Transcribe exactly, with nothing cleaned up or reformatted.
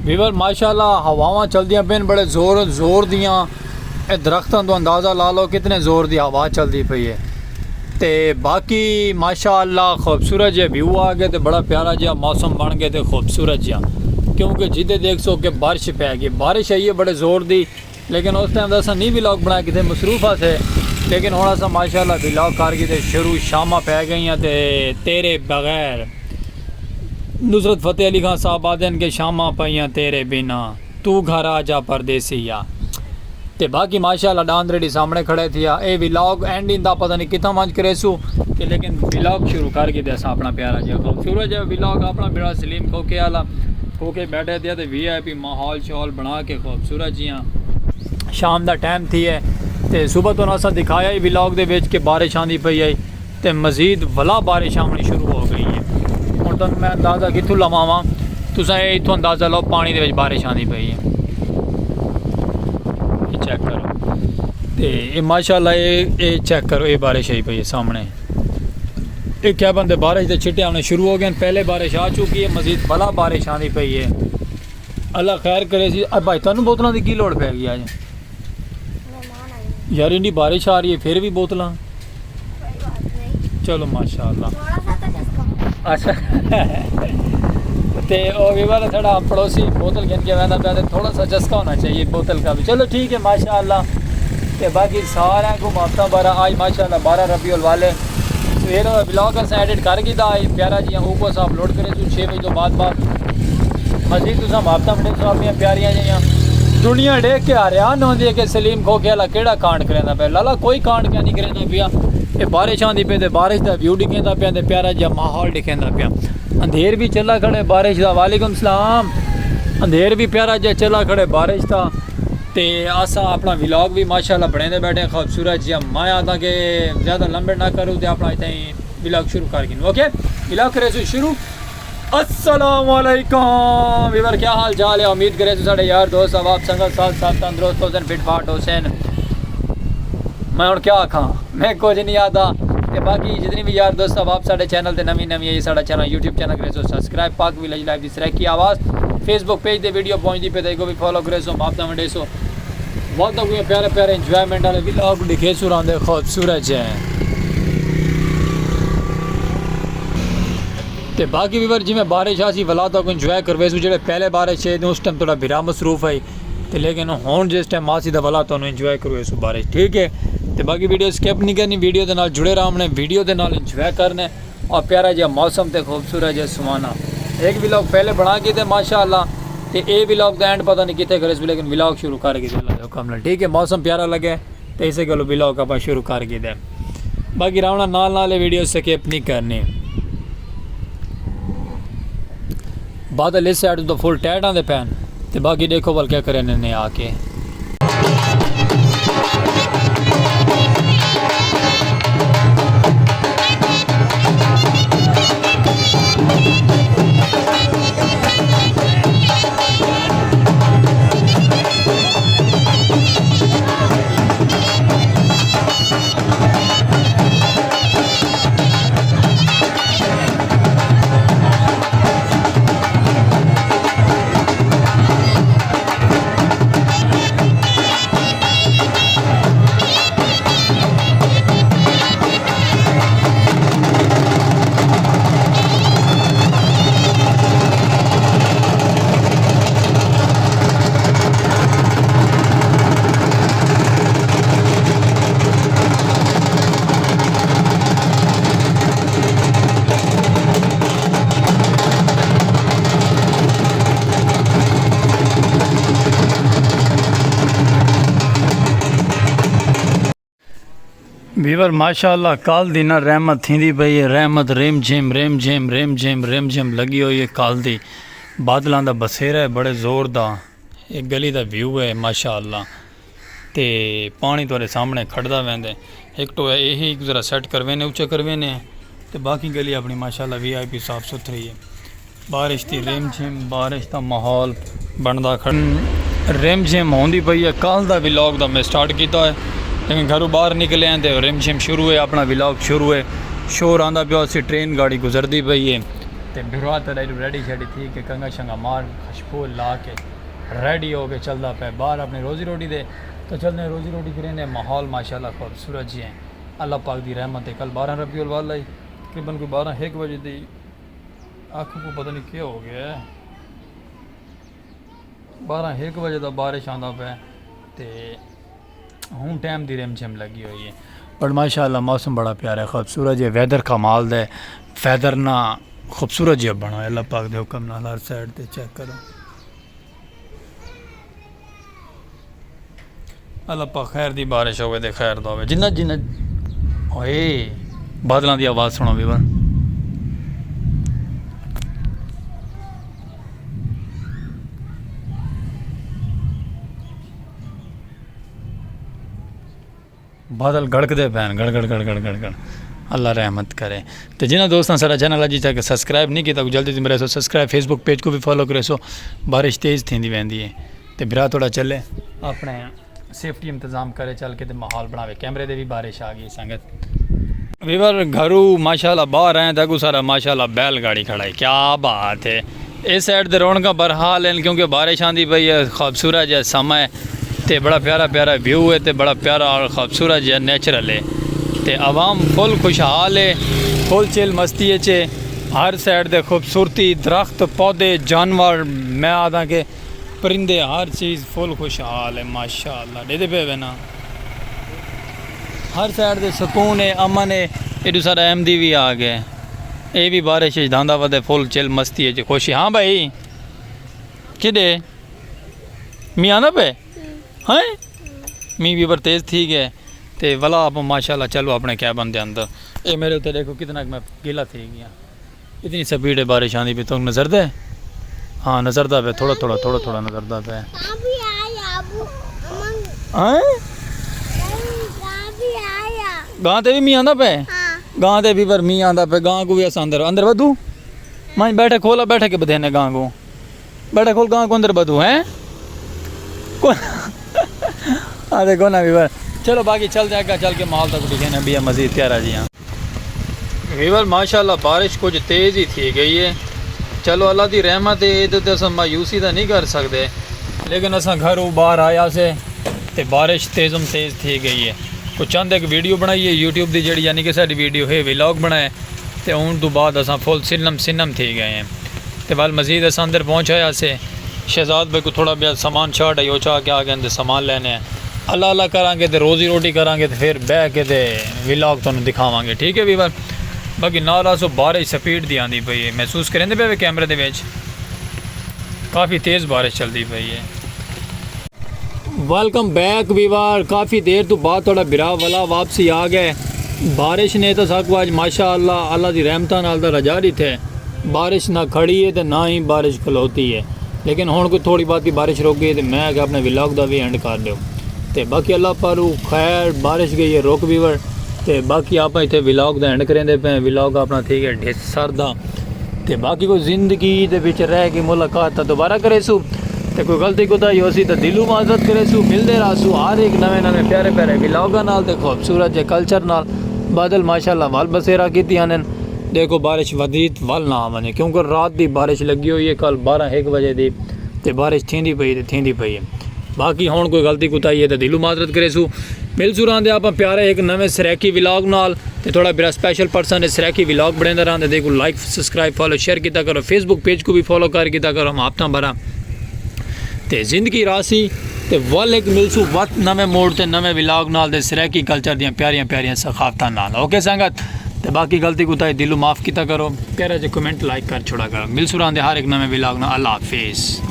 ویور ماشاءاللہ ہواواں چلدیاں پین بڑے زور زور دیاں۔ اے درختاں تو اندازہ لا لو کتنے زور دی ہوا چلدی پئی ہے۔ تے باقی ماشاءاللہ خوبصورت جہا ویو آ گئے تے بڑا پیارا جہا موسم بن گئے تے خوبصورت جہا، کیونکہ جدے دیکھ سو کہ بارش پی گئی، بارش آئی ہے بڑے زور دی۔ لیکن اس ٹائم دا اساں نہیں ولاگ بنا کتنے مصروف آ تھے، لیکن ہن اساں ماشاءاللہ ولاگ کر گئے تے شروع۔ شاماں پی گئیاں تے تیرے بغیر، نصرت فتح علی خان صاحب آدھے کہ شاماں پئیاں تیرے بنا، تو گھر آ جا پردیسی یا۔ تے باقی ماشاءاللہ ڈاند ریڈی سامنے کھڑے تھیا۔ اے ولاگ اینڈنگ دا پتہ نہیں کتھاں ونج کریسو، تے لیکن ولاگ شروع کر گئے تے اساں اپنا پیارا جہا خوبصورت جہا ولاگ اپنا بیڑا سلیم کھوکھے والا۔ کھوکھے بیٹھے تھیا تے وی آئی پی ماحول شاحول بنا کے خوبصورت جیاں۔ شام دا ٹائم تھی ہے تے صبح تو اساں دکھایا ہی ولاگ دے وچ کہ بارش آندی پئی ہے۔ تے مزید ولا بارش آوݨی شروع ہو گئی ہے۔ ہݨ تہاݙوں میں اندازہ کتھوں لواواں، تساں اے اتھوں اندازہ لو، پاݨی دے وچ بارش آندی پئی ہے۔ اے چیک کرو۔ تے اے ماشاءاللہ اے، اے چیک کرو، اے بارش آئی پئی ہے سامݨے۔ اے کیا بندے، بارش دے چھٹے آوݨے شروع ہو گئے ہن۔ پہلے بارش آ چکی ہے، مزید ولا بارش آندی پئی ہے۔ اللہ خیر کرے سی۔ اے بھائی، تہاݙوں بوتلاں دی کی لوڑ پے گئی اڄ؟ مہمان آئے۔ یار، اینی بارش آ رہی ہے، پھر بھی بوتلاں۔ کوئی بات نہیں۔ چلو، ماشاءاللہ۔ تھوڑا سا تو چسکا۔ اچھا۔ تے او وی والا ساڈا پڑوسی بوتل گھن کے ویندا پیا تے تھوڑا سا چسکا ہونا چاہیے بوتل کا بھی۔ چلو، ٹھیک ہے، ماشاءاللہ۔ تے باقی سارے کو مافتاں بارہ، آج ماشاءاللہ بارہ ربیع الاول ہے۔ سویرے دا ولاگ اساں ایڈٹ کر گھدا، اے پیارا جیاں اوکو اساں اپلوڈ کریسوں چھ بجے تو بعد بعد۔ مزید تساں محبتاں ونڈیسو اپنیاں پیاریاں جیاں۔ دنیا ڈیکھ کے حیران ہوندی ہے کہ سلیم کھوکھے والا کیڑا کانڈ کریندا پیا۔ لالا کوئی کانڈ کیا نہیں کریندا پیا۔ اے بارش آندی پئی تے بارش دا ویو ڈکھیندا پیا تے پیارا جیاں ماحول ڈکھیندا پیا۔ اندھیر بھی چلا کھڑے بارش دا۔ وعلیکم السلام۔ اندھیر بھی پیارا جیاں چلا کھڑے بارش دا۔ تے اساں اپنا ولاگ بھی ماشاءاللہ بنیندے بیٹھے ہیں خوبصورت جیاں۔ میں آدھا کہ زیادہ لمبے نہ کروں تے اپنا اتھاں ہی ولاگ شروع کر گھنوں۔ اوکے، ولاگ کریسوں شروع۔ السلام علیکم ویور، کیا حال چال ہے؟ امید کریسوں ساڈے یار دوست احباب سنگت ساتھ ساتھ تندرست ہوسن، فٹ فاٹ ہوسن۔ میں ہݨ کیا آکھاں، میں کجھ نہیں آہدا۔ تے باقی جتنی بھی یار دوست احباب ساڈے چینل تے نویں نویں آئی، ساڈا چینل، یوٹیوب چینل کریسو سبسکرائب، پاک ویلیج لائف دی سرائیکی آواز، فیس بک پیج تے ویڈیو پہنچدی پئی تے ایکوں بھی فالو کریسو، محبتاں ونڈیسو۔ وقت کوئی پیارے پیارے انجوائمنٹ والے ولاگ ڈکھیسو راندے خوبصورت جے۔ تے باقی ویور جی میں بارش آسی ولا تہاکوں انجوائے کرویسوں، جیڑھے پہلے بارش ہے اس ٹائم تہاڈا بھرا مصروف ہے، تے لیکن ہݨ جس ٹائم آسی دا ولا تہانوں انجوائے کرویسوں بارش، ٹھیک ہے؟ تے باقی ویڈیو سکپ نہیں کرنی، ویڈیو دے نال جڑے رہوݨے، ویڈیو دے نال انجوائے کرݨے۔ اور پیارا جیہا موسم تے خوبصورت جیہا سہانا۔ ہک ولاگ پہلے بݨا گھدے ماشاءاللہ، تے اے ولاگ دا اینڈ پتہ نہیں کتھے کریسوں، لیکن ولاگ شروع کر گھدے اللہ دے حکم نال، ٹھیک ہے؟ موسم پیارا لگے تے اسے گلوں ولاگ آپاں شروع کر گھدے۔ باقی رہوݨا نال نال، اے ویڈیو سکپ نہیں کرݨی۔ بادل اس سائیڈ توں فل ٹائٹ آندے پئن تے باقی ݙیکھو ول کیا کریندے نے آ کے۔ ویور ماشاءاللہ کل دی نہ رحمت تھیندی پئی ہے، رحمت رم جھم رم جھم رم جھم رم جھم لگی ہوئی ہے کل دی۔ بادلاں دا بسیرا ہے بڑے زور دا۔ ایک گلی دا ویو ہے ماشاءاللہ۔ تے پاݨی تہاݙے سامݨے کھڑدا ویندے۔ ہک ٹویا ایہی ذرا سیٹ کروینے، اچا کروینے۔ تے باقی گلی اپݨی ماشاءاللہ وی آئی پی صاف ستھری ہے۔ بارش دی رم جھم، بارش دا ماحول بݨدا کھڑا۔ رم جھم ہوندی پئی ہے۔ کل دا ولاگ دا میں سٹارٹ کیتا ہے، لیکن گھروں باہر نکلے ہیں تے رم جھم شروع ہے، اپݨا ولاگ شروع ہے۔ شور آندا پیا سی، ٹرین گاڑی گزردی پئی ہے۔ بھرا تیݙا ایݙو ریڈی شیڈی تھی کے کنگھا شنگھا مار، خشبو لا کے ریڈی ہو کے چلدا پئے ٻاہر اپݨی روزی روٹی دے۔ تاں چلدے ہیں روزی روٹی کریندے ہیں، ماحول ماشاءاللہ خوبصورت جی ہیں۔ اللہ پاک دی رحمت ہے، کل بارہ ربیع الاول آئی، تقریباً کوئی بارہ ہک بجے دی، اکھ کوں پتہ نہیں کیا ہو گیا ہے، بارہ ہک بجے دا بارش آندا پئے تے ہن ٹائم دی رم جھم لگی ہوئی ہے۔ پر ماشاءاللہ موسم بڑا پیارا ہے، خوبصورت جے، ویدر کمال دا ہے۔ ویدر نہ خوبصورت جے بݨا ہے اللہ پاک دے حکم نال۔ ہر سائیڈ تے چیک کرو، اللہ پاک خیر دی بارش ہووے تے خیر دا ہووے۔ جنہ جنہ ہوئے، بادلاں دی آواز سݨو ویور۔ بادل گڑکدے پئن، گڑ گڑ گڑ گڑ گڑ گڑ۔ اللہ رحمت کرے۔ تے جنہاں دوستاں ساݙا چینل اڄ تک سبسکرائب نہیں کیتا، کوئی جلدی توں کریسو سبسکرائب، فیس بک پیج کوں وی فالو کریسو۔ بارش تیز تھیندی ویندی ہے تے بھرا تھوڑا چلے اپݨے سیفٹی انتظام کرے، چل کے تے ماحول بݨاوے۔ کیمرے دے وی بارش آ ڳئی سنگت۔ ویور گھرو ماشاءاللہ باہر آئے تاں اڳوں سارا ماشاءاللہ بیل گاڑی کھڑا ہے، کیا بات ہے۔ اس سائیڈ تے رونقاں برحال ہیں کیونکہ بارش آندی پئی ہے، خوبصورت جیہا سما ہے تے بڑا پیارا پیارا ویو ہے تے بڑا پیارا اور خوبصورت جیہا نیچرل ہے تے عوام فل خوشحال ہے، فل چل مستی اچ ہے۔ ہر سائیڈ تے خوبصورتی، درخت، پودے، جانور، میں آہداں کہ پرندے، ہر چیز فل خوشحال ہے ماشاءاللہ۔ ݙیہدے پئے وے نا، ہر سائیڈ تے سکون ہے، امن ہے۔ ایݙو سارا احمدی وی آ ڳئے، اے وی بارش اچ دھاندا ودے، فل چل مستی اچ خوشی۔ ہاں بھائی، کݙے مینہ آندا پئے؟ ہیں؟ مینہ وی پر تیز تھی ڳئے تے ولا آپ ماشاءاللہ چلو اپݨے کیبن دے اندر۔ اے میݙے اتے ݙیکھو کتنا کہ میں گیلا تھی ڳیا۔ اتنی سپیڈ ہے بارش آندی پئی، تہاکوں نظردا ہے؟ ہاں، نظردا پئے، تھوڑا تھوڑا، تھوڑا تھوڑا نظردا پئے۔ ہاں؟ گاں تے وی مینہ آندا پئے؟ گاں تے وی پر مینہ آندا پئے، گاں کوں وی اساں اندر، اندر ودھوں؟ میں بیٹھے کھولا، بیٹھے کے ٻدھینے گاں کوں۔ بیٹھے کھول گاں کوں اندر ٻدھوں ہیں؟ کو-، آ تے کونا ویور۔ چلو باقی چلدے اڳاں چل کے ماحول تاکوں ݙکھیندے ہیں، ٻیا مزید پیارا جیہا۔ ویور ماشاءاللہ بارش کجھ تیز ہی تھی ڳئی ہے۔ چلو اللہ دی رحمت ہے، ایہدے تے اساں مایوسی تاں نہیں کر سڳدے، لیکن اساں گھروں ٻاہر آئے ہاسے تے بارش تیزم تیز تھی ڳئی ہے۔ کوئی چند ہک ویڈیو بݨائی ہے یوٹیوب دی جیڑھی، یعنی کہ ساݙی ویڈیو ہے ولاگ بݨائے، تے اوں توں بعد اساں فل سنم سنم تھی ڳئے ہیں۔ تے ول مزید اساں اندر پہنچ آئے ہاسے، شہزاد بھائی کوں تھوڑا ٻیا سامان شارٹ ہے، او چا کے آ ڳئے تے سامان لینے ہیں۔ اللہ اللہ کراں گے تے روزی روٹی کراں گے تے پھر ٻہہ کے تے ولاگ تہاکوں ݙکھاواں گے، ٹھیک ہے ویور؟ باقی نال آسو بارش سپیڈ دی آندی پئی ہے، محسوس کریندے پئے وے کیمرے دے وچ کافی تیز بارش چلدی پئی ہے۔ ویلکم بیک ویور، کافی دیر توں بعد تہاݙا بھرا ولا واپسی آ ڳئے۔ بارش نے تاں ساکوں اڄ ماشاءاللہ اللہ دی رحمتاں نال تاں رجا ݙتے۔ بارش نہ کھڑی ہے تے نہ ہی بارش کھلوتی ہے، لیکن ہݨ کوئی تھوڑی بہت بارش رک ڳئی تے میں آکھیا اپݨے ولاگ دا وی اینڈ کر ݙیو۔ تے باقی اللہ پاروں خیر بارش ڳئی ہے رک ویور، تے باقی آپاں اتھے ولاگ دا اینڈ کریندے پئے ہیں۔ ولاگ اپݨا تھی ڳیا ݙھس سر دا۔ تے باقی کوئی زندگی دے وچ رہ کے ملاقات تاں دوبارہ کریسوں، تے کوئی غلطی کوتاہی ہوسی تاں دلوں معذرت کریسوں۔ ملدے رہسوں ہر ہک نویں نویں پیارے پیارے ولاگاں نال تے خوبصورت جے کلچر نال۔ بادل ماشاءاللہ ول بسیرا کیتی آندن۔ ݙیکھو بارش ودھیت ول نہ آ ونڄے، کیونکہ رات دی بارش لڳی ہوئی ہے، کل بارہ ہک وڄے دی، تے بارش تھیندی پئی تے تھیندی پئی ہے۔ باقی ہݨ کوئی غلطی کوتاہی ہے تاں دلوں معذرت کریسوں۔ ملسوں رہندے آپاں پیارے ہک نویں سرائیکی ولاگ نال۔ تے تہاݙا بھرا سپیشل پرسن ہے، سرائیکی ولاگ بݨیندا رہندا، تے کوں لائک، سبسکرائب، فالو، شیئر کیتا کرو، فیس بک پیج کوں وی فالو کر کیتا کرو، ہم آپتاں بھرا۔ تے زندگی راہسی، تے ول ہک ملسوں وت نویں موڑ تے نویں ولاگ نال تے سرائیکی کلچر دیاں پیاریاں پیاریاں ثقافتاں نال۔ اوکے سنگت، تے باقی غلطی کوتاہی دلوں معاف کیتا کرو، پیارا جے کمنٹ لائک کر چھوڑا کرو۔ ملسوں رہندے ہر ہک نویں ولاگ نال۔ اللہ حافظ۔